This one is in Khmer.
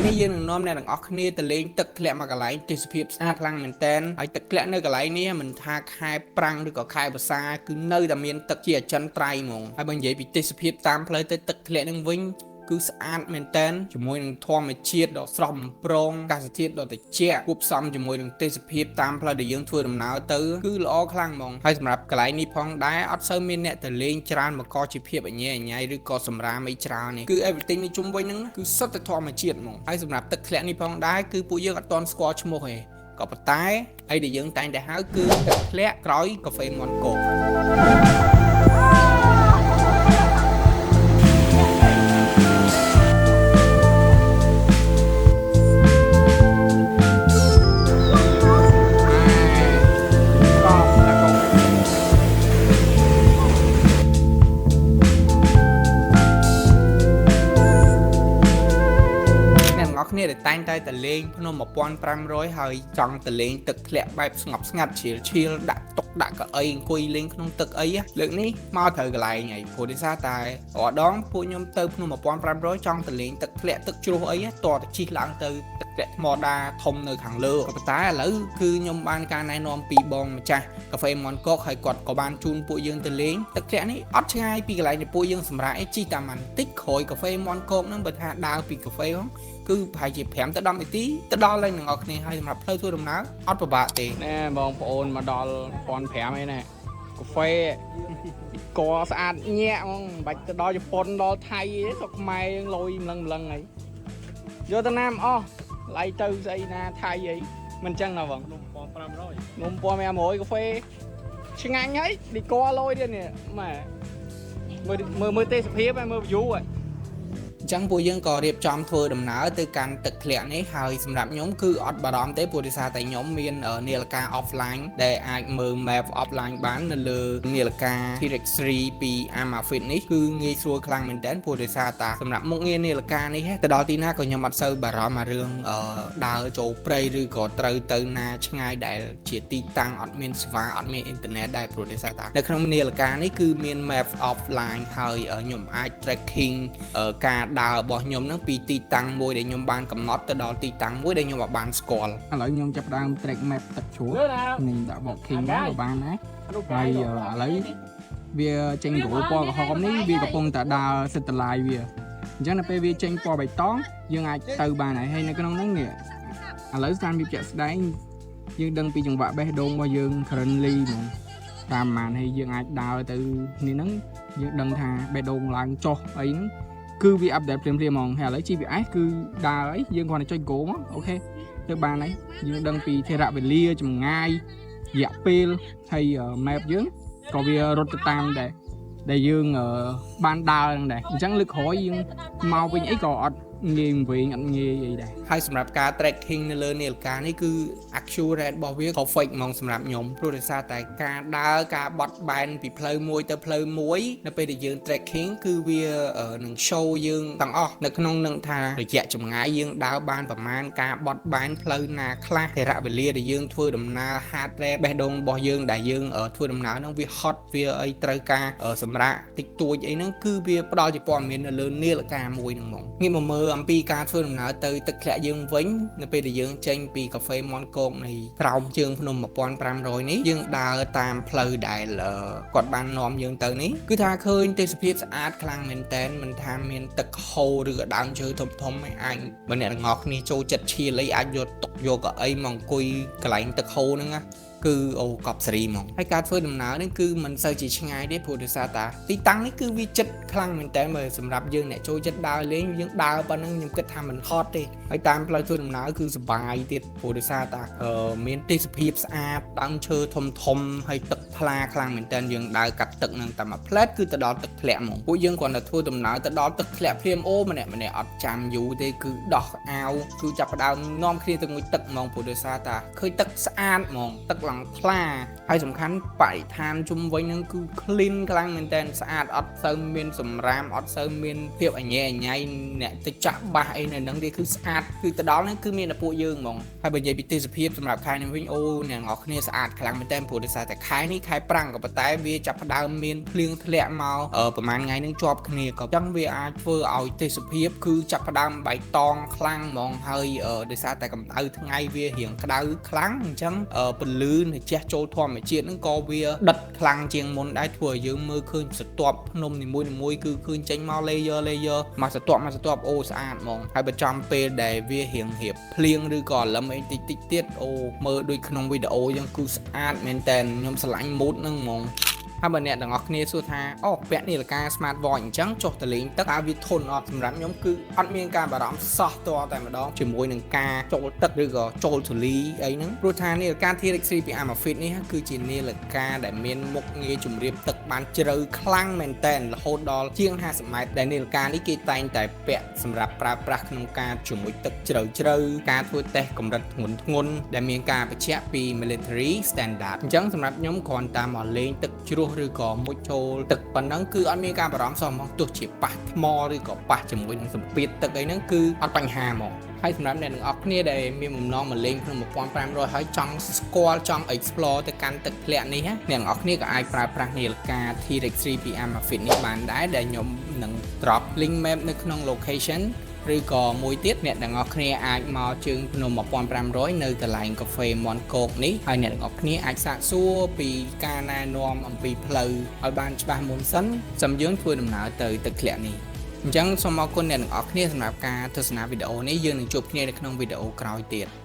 នេះយើងនឹងនាំអ្នកទាំងអស់គ្នាទៅលេងទឹកធ្លាក់មកកន្លែងទេសភាពស្អាតខ្លាំងមែនទែនហើយទឹកធ្លាក់នៅកន្លែងនេះមិនថាខែប្រាំងឬក៏ខែវស្សាគឺនៅតែមានទឹកជាអចិន្ត្រៃយ៍ហ្មងហើយបើនិយាយពីទេសភាពតាមផ្លូវទៅទឹកធ្លាក់នឹងវិញគឺស្អាតមែនទែនជាមួយនឹងធម្មជាតិដ៏ស្រស់បំព្រងអាកាសធាតុដ៏ត្រជាក់គួបផ្សំជាមួយនឹងទេសភាពតាមផ្លូវដែលយើងធ្វើដំណើរទៅគឺល្អខ្លាំងហ្មងហើយសម្រាប់កន្លែងនេះផងដែរអត់សូវមានអ្នកទៅលេងច្រើនមកកជាភាពអញែអញៃឬក៏សម្រាមអីច្រើននេះគឺ everything នៅជុំវិញហ្នឹងគឺសុទ្ធតែធម្មជាតិហ្មងហើយសម្រាប់ទឹកធ្លាក់នេះផងដែរគឺពួកយើងអត់ទាន់ស្គាល់ឈ្មោះទេក៏ប៉ុន្តែអីដែលយើងតែងតែហៅគឺទឹកធ្លាក់ក្រោយកាហ្វេមាន់គោក អ្នកទាំងអស់គ្នាដែលតែងតែទៅលេងភ្នំ1500ហើយចង់ទៅលេងទឹកធ្លាក់បែបស្ងប់ស្ងាត់ជ្រៀលឈៀលដាក់តុដាក់កៅអីអង្គុយលេងក្នុងទឹកអីលើកនេះមកត្រូវកន្លែងហើយព្រោះដោយសារតែរាល់ដងពួកខ្ញុំទៅភ្នំ1500ចង់ទៅលេងទឹកធ្លាក់ទឹកជ្រោះអីតតែជិះឡើងទៅទឹកធ្លាក់ថ្មដាធំនៅខាងលើក៏ប៉ុន្តែឥឡូវគឺខ្ញុំបានការណែនាំពីបងម្ចាស់កាហ្វេមនកកហើយគាត់ក៏បានជូនពួកយើងទៅលេងទឹកធ្លាក់នេះអត់ឆ្ងាយពីកន្លែងដែលពួកយើងសម្រាកឯងជិះតាមបន្តិចក្រោយកាហ្វេមនកកហ្នឹងបើថាដើរពីកាហ្វេហ្នឹង គឺប្រហែលជា5ទៅ10នាទីទៅដល់ហើយនឹងអ្នកគ្នាហើយសម្រាប់ផ្លូវធ្វើដំណើរអត់ពិបាកទេ ណែបងប្អូនមកដល់1500អីណែកាហ្វេកស្អាតញាក់ហ្មងមិនបាច់ទៅដល់ជប៉ុនដល់ថៃទេស្រុកខ្មែរយើងលយម្លឹងម្លឹងអីយកទៅណាមិនអស់ឡៃទៅស្អីណាថៃអីមិនចឹងណាបង នំ1500 នំ1500កាហ្វេឆ្ងាញ់ហើយឌីកលយទៀតនេះម៉ែមើលមើលមើលទេសភាពហើយមើល view ហើយ អញ្ចឹងពួកយើងក៏រៀបចំធ្វើដំណើរទៅកាន់ទឹកធ្លាក់នេះហើយសម្រាប់ខ្ញុំគឺអត់បារម្ភទេព្រោះដោយសារតែខ្ញុំមាននាឡិកា offline ដែលអាចមើល map offline បាននៅលើនាឡិកា T-Rex 3ពី Amazfit នេះគឺងាយស្រួលខ្លាំងមែនទែនព្រោះដោយសារតាសម្រាប់មុខងារនាឡិកានេះទៅដល់ទីណាក៏ខ្ញុំអត់សូវបារម្ភអារឿងដើរចូលព្រៃឬក៏ត្រូវទៅណាឆ្ងាយដែលជាទីតាំងអត់មានសេវាអត់មានអ៊ីនធឺណិតដែរព្រោះដោយសារតានៅក្នុងនាឡិកានេះគឺមាន map offline ហើយខ្ញុំអាច tracking ការដើររបស់ខ្ញុំហ្នឹងពីទីតាំងមួយដែលខ្ញុំបានកំណត់ទៅដល់ទីតាំងមួយដែលខ្ញុំអត់បានស្គាល់ ឥឡូវខ្ញុំចាប់ផ្ដើម track map ទឹកជ្រោះនេះដាក់ walking មកក៏បានដែរហើយឥឡូវវាចេញគ្រូពណ៌ក្រហមនេះវាកំពុងតែដើរសិតតឡាយវាអញ្ចឹងដល់ពេលវាចេញពណ៌បៃតងយើងអាចទៅបានហើយហើយនៅក្នុងហ្នឹងនេះឥឡូវស្ថានភាពជាក់ស្ដែងយើងដឹងពីចង្វាក់បេះដូងរបស់យើង currently ហ្មងតាមប្រហែលហើយយើងអាចដើរទៅនេះហ្នឹងយើងដឹងថាបេះដូងឡើងចុះអីហ្នឹងគឺវា update ភ្លាមៗហ្មងហើយឥឡូវ GPS គឺដើរអីយើងគ្រាន់តែចុច go មក OK ទៅបានហើយយើងដឹងពីថេរវេលាចម្ងាយរយៈពេលហើយ map យើងក៏វារត់ទៅតាមដែរដែលយើងបានដើរហ្នឹងដែរអញ្ចឹងលើកក្រោយយើងមកវិញអីក៏អត់ងាយវិញអត់ងាយអីដែរ ហើយសម្រាប់ការ tracking នៅលើនាឡិកានេះគឺ accurate របស់វា perfect ហ្មងសម្រាប់ខ្ញុំព្រោះដោយសារតែការដើរការបត់បែនពីផ្លូវមួយទៅផ្លូវមួយនៅពេលដែលយើង tracking គឺវានឹង show យើងទាំងអស់នៅក្នុងនឹងថារយៈចម្ងាយយើងដើរបានប្រមាណការបត់បែនផ្លូវណាខ្លះថេរវេលាដែលយើងធ្វើដំណើរ heart rate បេះដូងរបស់យើងដែលយើងធ្វើដំណើរហ្នឹងវាហត់វាអីត្រូវការសម្រាកតិចតួចអីហ្នឹងគឺវាផ្ដល់ជាព័ត៌មាននៅលើនាឡិកាមួយហ្នឹងហ្មងងាកមកមើលអំពីការធ្វើដំណើរទៅទឹកធ្លាក់យើងវិញនៅពេលដែលយើងចេញពីកាហ្វេមាន់គោកនៃក្រោមជើងភ្នំ1500នេះយើងដើរតាមផ្លូវដែលគាត់បាននាំយើងទៅនេះគឺថាឃើញទេសភាពស្អាតខ្លាំងមែនតែនមិនថាមានទឹកហូរឬក៏ដើមឈើធំធំឯអាចបើអ្នកទាំងអស់គ្នាចូលចិត្តឈៀលអីអាចយកតុយកកៅអីមកអង្គុយកន្លែងទឹកហូរហ្នឹងណាគឺអូកប់សេរីហ្មងហើយការធ្វើដំណើរនេះគឺមិនសូវជាឆ្ងាយទេព្រោះដោយសារតាទីតាំងនេះគឺវាចិត្តខ្លាំងមែនតើមើលសម្រាប់យើងអ្នកចូលចិត្តដើរលេងយើងដើរប៉ុណ្ណឹងខ្ញុំគិតថាមិនហត់ទេហើយតាមផ្លូវធ្វើដំណើរគឺសប្បាយទៀតព្រោះដោយសារតាមានទេសភាពស្អាតដើមឈើធំធំហើយទឹកថ្លាខ្លាំងមែនតើយើងដើរកាត់ទឹកនឹងតែមួយផ្លែតគឺទៅដល់ទឹកធ្លាក់ហ្មងពួកយើងគ្រាន់តែធ្វើដំណើរទៅដល់ទឹកធ្លាក់ភ្លាមអូម្នាក់ម្នាក់អត់ចាំយូរទេគឺដោះអាវគឺចាប់ផ្ដើមនាំគ្នាទៅងូតទឹកហ្មងព្រោះដោយសារតាឃើញទឹកស្អាតហ្មងទឹកឡើង ង់ថ្លាហើយសំខាន់បរិស្ថានជុំវិញហ្នឹងគឺ clean ខ្លាំងមែនតើស្អាតអត់សូវមានសម្រាមអត់សូវមានភាពអញែអញៃអ្នកទៅចាក់បាសអីនៅហ្នឹងទេគឺស្អាតគឺទៅដល់ហ្នឹងគឺមានតែពួកយើងហ្មងហើយបើនិយាយពីទេសភាពសម្រាប់ខែនេះវិញអូអ្នកនរគ្នាស្អាតខ្លាំងមែនតើព្រោះដោយសារតែខែនេះខែប្រាំងក៏ប៉ុន្តែវាចាប់ផ្ដើមមានភ្លៀងធ្លាក់មកប្រហែលថ្ងៃហ្នឹងជាប់គ្នាក៏ចឹងវាអាចធ្វើឲ្យទេសភាពគឺចាប់ផ្ដើមបៃតងខ្លាំងហ្មងហើយដោយសារតែកម្ដៅថ្ងៃវារៀងក្ដៅខ្លាំងអញ្ចឹងពន្លឺនៃជះចូលធម្មជាតិហ្នឹងក៏វាដិតខ្លាំងជាងមុនដែរធ្វើឲ្យយើងមើលឃើញស្រទាប់ភ្នំនីមួយៗគឺឃើញចេញមក layer layer មកស្រទាប់មកស្រទាប់អូស្អាតហ្មងហើយបើចំពេលដែលវារៀងរៀបភ្លៀងឬក៏រលឹមអីតិចតិចទៀតអូមើលដូចក្នុងវីដេអូអញ្ចឹងគឺស្អាតមែនតើខ្ញុំស្រឡាញ់ mood ហ្នឹងហ្មងហើយបើអ្នកទាំងអស់គ្នាសួរថាអូពាក់នាឡិកា smart watch អញ្ចឹងចុះទៅលេងទឹកតើវាធន់អត់សម្រាប់ខ្ញុំគឺអត់មានការបារម្ភសោះតតែម្ដងជាមួយនឹងការចូលទឹកឬក៏ចូលធូលីអីហ្នឹងព្រោះថានាឡិកា T-Rex 3 ពី Amazfit នេះគឺជានាឡិកាដែលមានមុខងារជម្រាបទឹកបានជ្រៅខ្លាំងមែនតែនរហូតដល់ជាង50ម៉ែត្រដែលនាឡិកានេះគេតែងតែពាក់សម្រាប់ប្រើប្រាស់ក្នុងការជាមួយទឹកជ្រៅជ្រៅការធ្វើតេស្តកម្រិតធ្ងន់ធ្ងរដែលមានការបញ្ជាក់ពី military standard អញ្ចឹងសម្រាប់ខ្ញុំគ្រាន់តែមកលេងទឹកជ្រោះឬក៏មុជចូលទឹកប៉ុណ្ណឹងគឺអត់មានការបារម្ភសោះហ្មងទោះជាប៉ះថ្មឬក៏ប៉ះជាមួយនឹងសម្ពាធទឹកអីហ្នឹងគឺអត់បញ្ហាហ្មងហើយសម្រាប់អ្នកទាំងអស់គ្នាដែលមានបំណងមកលេងក្នុង1500ហើយចង់ស្គាល់ចង់ explore ទៅកាន់ទឹកធ្លាក់នេះណាអ្នកទាំងអស់គ្នាក៏អាចប្រើប្រាស់នាឡិកា T-Rex 3 ពី Amazfit នេះបានដែរដែលខ្ញុំនឹង drop link map នៅក្នុង location ឬក៏មួយទៀតអ្នកទាំងអស់គ្នាអាចមកជើងភ្នំ1500នៅកន្លែងកាហ្វេមន់គោកនេះហើយអ្នកទាំងអស់គ្នាអាចសាកសួរពីការណែនាំអំពីផ្លូវឲ្យបានច្បាស់មុនសិនសម្រាប់យើងធ្វើដំណើរទៅទឹកធ្លាក់នេះអញ្ចឹងសូមអរគុណអ្នកទាំងអស់គ្នាសម្រាប់ការទស្សនាវីដេអូនេះយើងនឹងជួបគ្នានៅក្នុងវីដេអូក្រោយទៀត។